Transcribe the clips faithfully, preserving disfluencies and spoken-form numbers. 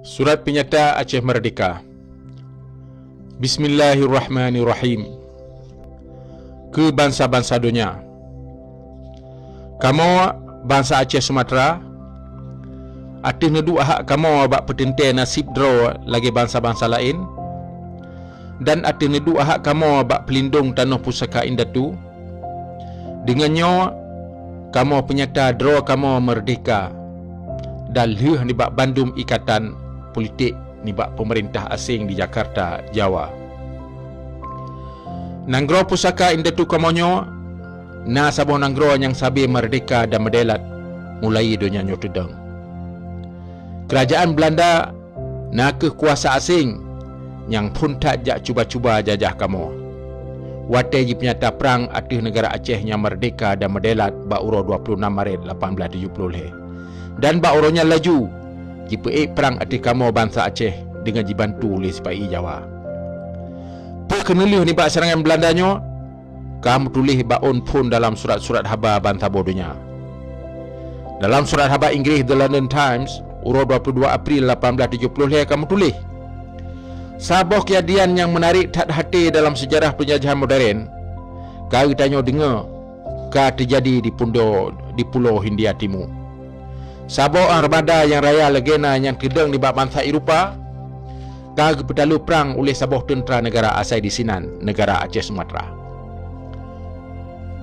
Surat peunyata Aceh Meurdehka. Bismillahirrahmanirrahim. Keu bansa-bansa donya. Kamoe, bansa Aceh Sumatra, ateueh neuduek hak kamoe bak peuteuntée naseb droe lagée bansa-bansa laén, dan ateueh neuduek hak kamoe bak peulindong tanoh pusaka indatu, deungon nyoe kamoe peunyata droe kamoe meurdehka dan lheueh nibak bandum ikatan politik nibak peumeurintah aséng di Jakarta, Jawa. Nanggroe pusaka indatu kamoe nyoe na saboh nanggroe nyang sabe meurdehka dan meudeulat mulai donya nyoe teudong. Keurajaan Beulanda na kheueh kuasa aséng nyang phon that jak cuba-cuba jajah kamoe. Watée jipeunyata prang ateueh neugara Aceh nyang meurdehka dan meudeulat bak uroe dua ploh nam Maret lapan blaih tujoh ploh lhée, dan bak uroe nyan laju jipeuék prang ateueh kamoe bansa Aceh deungon jibantu lé sipa-i Jawa. Peue keuneulheueh nibak seurangan Beulanda nyoe ka meutuléh bak ôn phon dalam surat-surat haba ban saboh donya. Dalam surat haba Inggréh The London Times, uroe dua ploh dua April lapan blaih tujoh ploh lhée ka meutuléh, saboh keujadian nyang meunarek that haté dalam seujarah peunjajahan modern ka geutanyoe deungoe ka teujadi di pundo-, di Pulo Hindia Timu. Saboh armada nyang raya lagée na nyang teudong nibak bansa Eropa ka geupeutaloe prang uléh saboh teuntra neugara asai disinan, neugara Aceh Sumatra.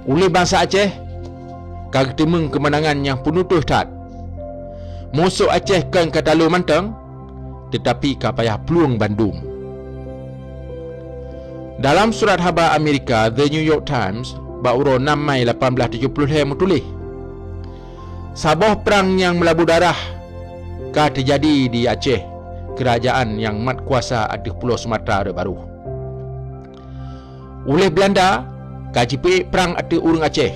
Uléh bansa Aceh ka geuteumeung keumeunangan nyang peunutoh that. Musoh Aceh kon ka taloe mantong, teutapi ka payah plueng bandum. Dalam surat haba Amerika The New York Times bak uroe nam Mai lapan blaih tujoh ploh lhée meutuléh, saboh prang nyang meulabu darah ka teujadi di Aceh, keurajaan nyang mat kuasa ateueh Pulo Sumatra rot barôh. Uléh Beulanda ka jipeuék prang ateueh ureuëng Aceh,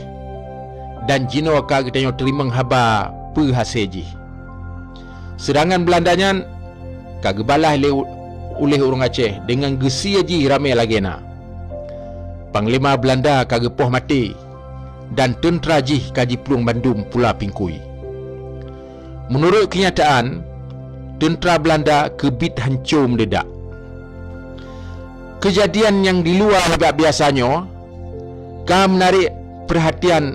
dan jinoe ka geutanyoe teurimong haba peue hasé jih. Seurangan Beulanda nyan ka geubalaih lé u-, uléh ureuëng Aceh deungon geusie jih ramé lagée na. Panglima Beulanda ka geupoh maté, dan teuntra jih ka jiplueng bandum pula pingkui. Meunurot keunyataan, teuntra Beulanda keubiet hanco meudeudak. Keujadian nyang diluwa nibak biasa nyoe ka meunarek peurhatian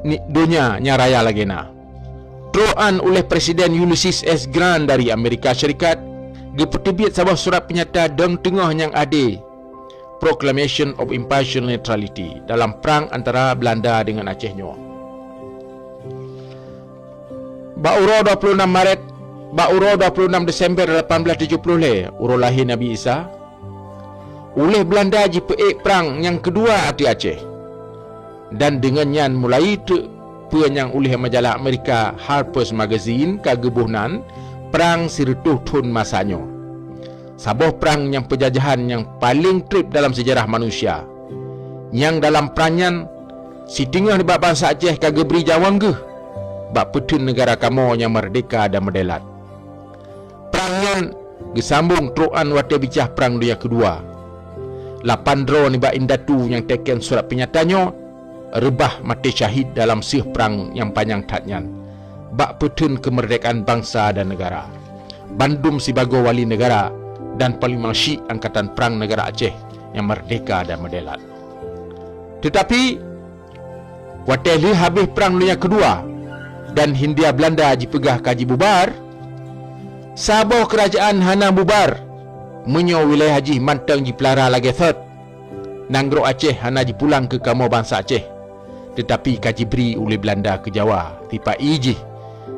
ni-, donya nyang raya lagée na. Trok 'an uléh Presiden Ulysses S Grant dari Amerika Syarikat geupeuteubiet saboh surat peunyata dong teungoh nyang adé, Proclamation of Impartial Neutrality dalam prang antara Beulanda deungon Aceh nyoe. Bak uroe dua ploh nam Maret, bak uroe dua ploh nam Desember lapan blaih tujoh ploh lhée, uroe lahé Nabi Isa, uléh Beulanda jipeuék prang nyang keudua ateueh Aceh. Dan deungon nyan mulai treuk peue nyang uléh majalah Amerika Harper's Magazine ka geuboh nan Prang Sireutôh Thon Masa Nyoe. Saboh prang nyang peujajahan nyang paleng treb dalam seujarah manusia. Nyang dalam prang nyan, siteungoh nibak bansa Aceh ka geubri nyawöng geuh bak peutheun neugara kamoe nyang meurdehka dan meudeulat. Prang nyan geusambong trok 'an watée bicah Prang Dunia Keudua. Lapan droe nibak indatu nyang teuken surat peunyata nyoe reubah maté syahid dalam seueh prang nyang panyang that nyan, bak peutheun keumeurdekaan bansa dan neugara. Bandum sibagoe wali neugara dan panglima syik angkatan prang neugara Aceh nyang meurdehka dan meudeulat. Teutapi, watée lheueh habéh Prang Dunia Keudua dan Hindia Beulanda jipeugah ka jibubar, saboh keurajaan hana bubar meunyoe wilayah jih mantong jipeulara lagée thot. Nanggroe Aceh hana jipulang keu kamoe bansa Aceh, teutapi ka jibri uléh Beulanda keu Jawa sipa-i jih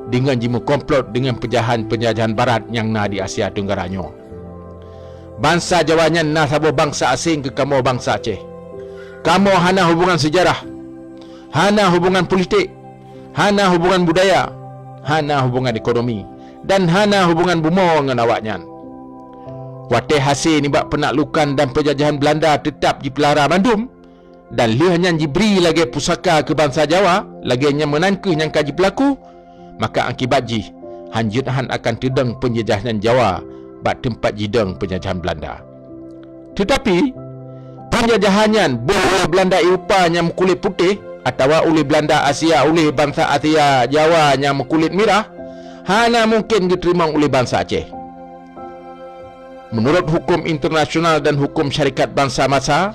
deungon jimeukomplot deungon peujahan-peujajahan barat nyang na di Asia Teunggara nyoe. Bansa Jawa nyan na saboh bansa aséng keu kamoe bansa Aceh. Kamoe hana hubongan seujarah, hana hubongan politik, hana hubongan budaya, hana hubongan ekonomi, dan hana hubongan bumoe ngon awaknyan. Watée hasé nibak peunaklukan dan peujajahan Beulanda teutab jipeulara mandum, dan lheueh nyan jibri lagée pusaka keu bansa Jawa, lagée nyan meunan kheueh nyang ka jipeulaku, maka akibat jih hanjeuet han akan teudong peunjajahan Jawa bak teumpat jidong peunjajahan Beulanda. Teutapi, peunjajahan nyan boh uléh Beulanda Eropa nyang meukulét putéh atawa uléh Beulanda Asia uléh bansa Asia Jawa nyang meukulét mirah, hana mungken geuteurimong uleh bansa Aceh. Meunurot huköm internasional dan huköm syarikat bansa-bansa,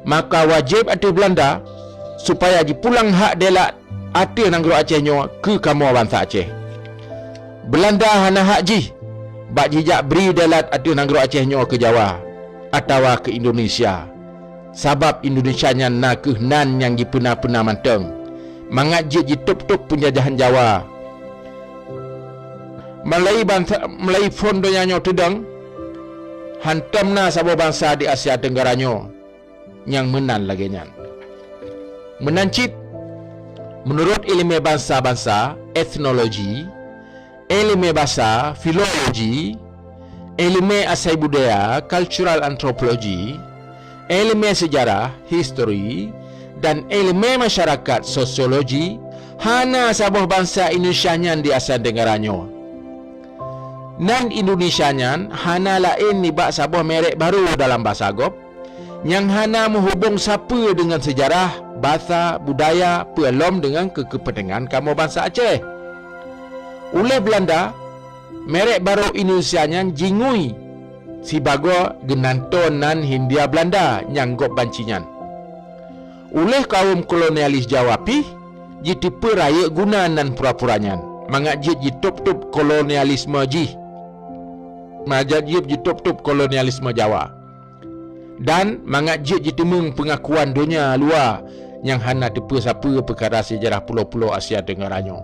maka wajéb ateueh Beulanda supaya jipulang hak deulat ateueh nanggroe Aceh nyoe keu kamoe bansa Aceh. Beulanda hana hak jih bak jijak bri deulat ateueh nanggroe Aceh nyoe keu Jawa atawa keu Indonesia, sabab Indonesia nyan na kheueh nan nyang jipeuna-peuna mantong, mangat jeuet jitôb-tôb peunjajahan Jawa. Meulai bansa, meulai phon donya nyoe teudong, hántom na saboh bansa di Asia Tenggara nyoe nyang meunan lagée nyan. Meunan cit, meunurot iéleumé bansa-bansa, etnologi, iéleumé basa, filologi, iéleumé asai budaya, cultural anthropology, iéleumé seujarah, history, dan iéleumé masyarakat, sosiologi, hana saboh bansa Indonesia nyan di Asia Tenggara nyoe. Nan Indonesia nyan hana laén nibak saboh merek barô dalam basa gob, nyang hana meuhubong sapeue deungon seujarah, basa, budaya, peue lom deungon keu-, keupeuntengan kamoe bansa Aceh. Uleh Beulanda, merek barô Indonesia nyan jingui sibagoe geunantoe nan Hindia Beulanda nyang gob banci nyan. Uleh kawöm kolonialis Jawa pih jiteupeue rayeuk guna nan pura-pura nyan, mangat jeuet jitôb-tôb kolonialisme jih, mangat jeuet jitôb-tôb kolonialisme Jawa, dan mangat jeuet jiteumeung peungakuan donya luwa nyang hana teupeue sapeue peukara seujarah pulo-pulo Asia Tenggara nyoe.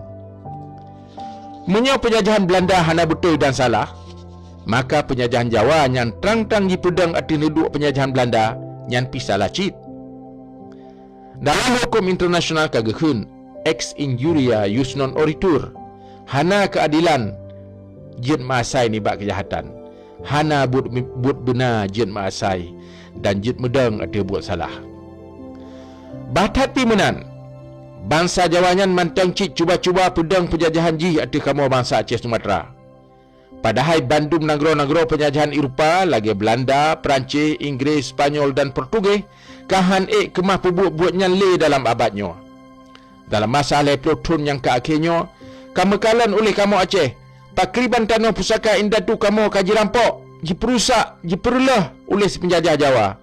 Meunyoe peunjajahan Beulanda hana beutôi dan salah, maka peunjajahan Jawa nyang trang-trang jipeudong ateueh neuduek peunjajahan Beulanda nyan pih salah cit. Dalam huköm internasional ka geukheun, ex injuria jus non oritur, hana keuadelan jeuet meuasai nibak keujahatan, hana buet, buet beuna jeuet meuasai dan jeuet meudong ateueh buet salah. Bah that pih meunan, bansa Jawa nyan mantong cit cuba-cuba peudong peunjajahan jih ateueh kamoe bansa Aceh Sumatra. Padahai bandum nanggroe-nanggroe peunjajahan Eropa lagée Beulanda, Peurancis, Inggréh, Spanyol dan Portugéh ka hán ék keumah peubuet buet nyan lé dalam abad nyoe. Dalam masa lhée ploh thon nyang ka akhé nyoe, ka meukalon uleh kamoe Aceh, pakriban tanoh pusaka indatu kamoe ka jirampok, jipeurusak, jipeureuloh uleh si peunjajah Jawa.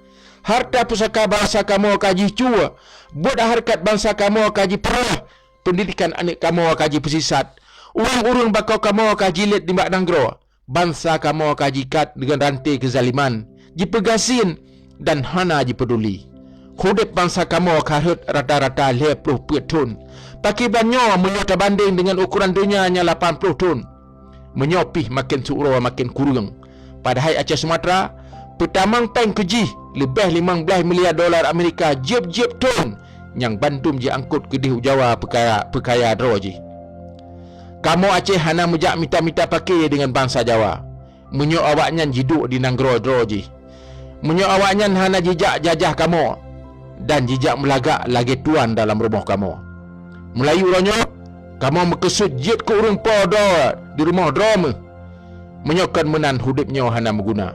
Hareuta pusaka bansa kamoe ka jicue, buet hareukat bansa kamoe ka jipeureuloh, peundidekan aneuëk kamoe ka jipeusisat, ureuëng-ureuëng bako kamoe ka jilét nibak nanggroe, bansa kamoe ka jiikat deungon ranté keuzaliman, jipeugasien dan hana jipeuduli. Udeb bansa kamoe ka rhot rata-rata lhée ploh peuet thon. Pakriban nyoe meunyoe tabandeng deungon ukoran donya nyang lapan ploh thon. Meunyoe pih maken siuroe maken kureueng. Padahai Aceh Sumatra peutamong péng keu jih leubeh limong blaih milia dolar Amerika jieb-jieb thon, nyang bandum jiangkot keudeh u Jawa peukaya, peukaya droe jih. Kamoe Aceh hana meujak mita-mita paké deungon bansa Jawa, meunyoe awaknyan jiduek di nanggroe droe jih. Meunyoe awaknyan hana jijak jajah kamoe dan jijak meulagak lagée tuan dalam rumoh kamoe. Meulayeue uroe nyoe, kamoe meukeusut jeuet keu ureuëng po droe di rumoh droe méuh. Meunyoe kon meunan udeb nyoe hana meuguna.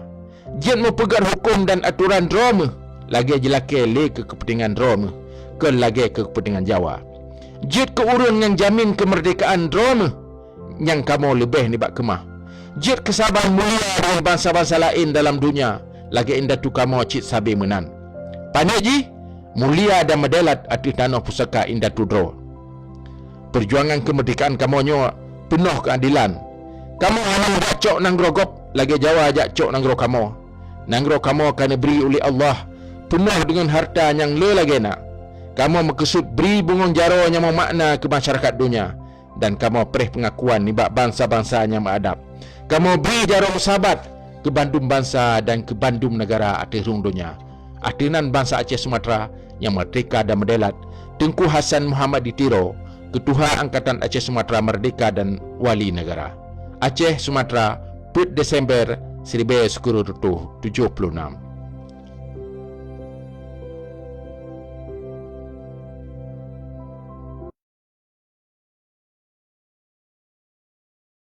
Jeuet meupeugét huköm dan atoran droe méuh, lagée jilakée lé keu keupeuntengan droe méuh, kon lagée keu keupeuntengan Jawa. Jeuet keu ureuëng nyang jamin keumeurdekaan droe méuh, nyang kamoe leubeh nibak keumah. Jeuet keu saban mulia deungon bansa-bansa laén dalam donya, lagée indatu kamoe cit sabe meunan. Paneuk jih, mulia dan meudeulat ateueh tanoh pusaka indatu droe. Peujuangan keumeurdekaan kamoe nyoe peunoh keuadelan. Kamoe hana jak cok nanggroe gob lagée Jawa jak cok nanggroe kamoe. Nanggroe kamoe ka neubri uleh Allah peunoh deungon hareuta nyang le lagée na. Kamoe meukeusut bri bungöng jaroe nyang meumakna keu masyarakat donya, dan kamoe preh peungakuan nibak bansa-bansa nyang meuadab. Kamoe bri jaroe meusabat keu bandum bansa dan keu bandum neugara ateueh rhueng donya. Ateueh nan bansa Aceh Sumatra nyang meurdeka dan meudeulat, Teungku Hasan Muhammad di Tiro, Keutuha Angkatan Aceh Sumatra Meurdeka dan Wali Neugara. Aceh, Sumatra, peuet Desember siribée sikureueng reutôh tujoh ploh nam.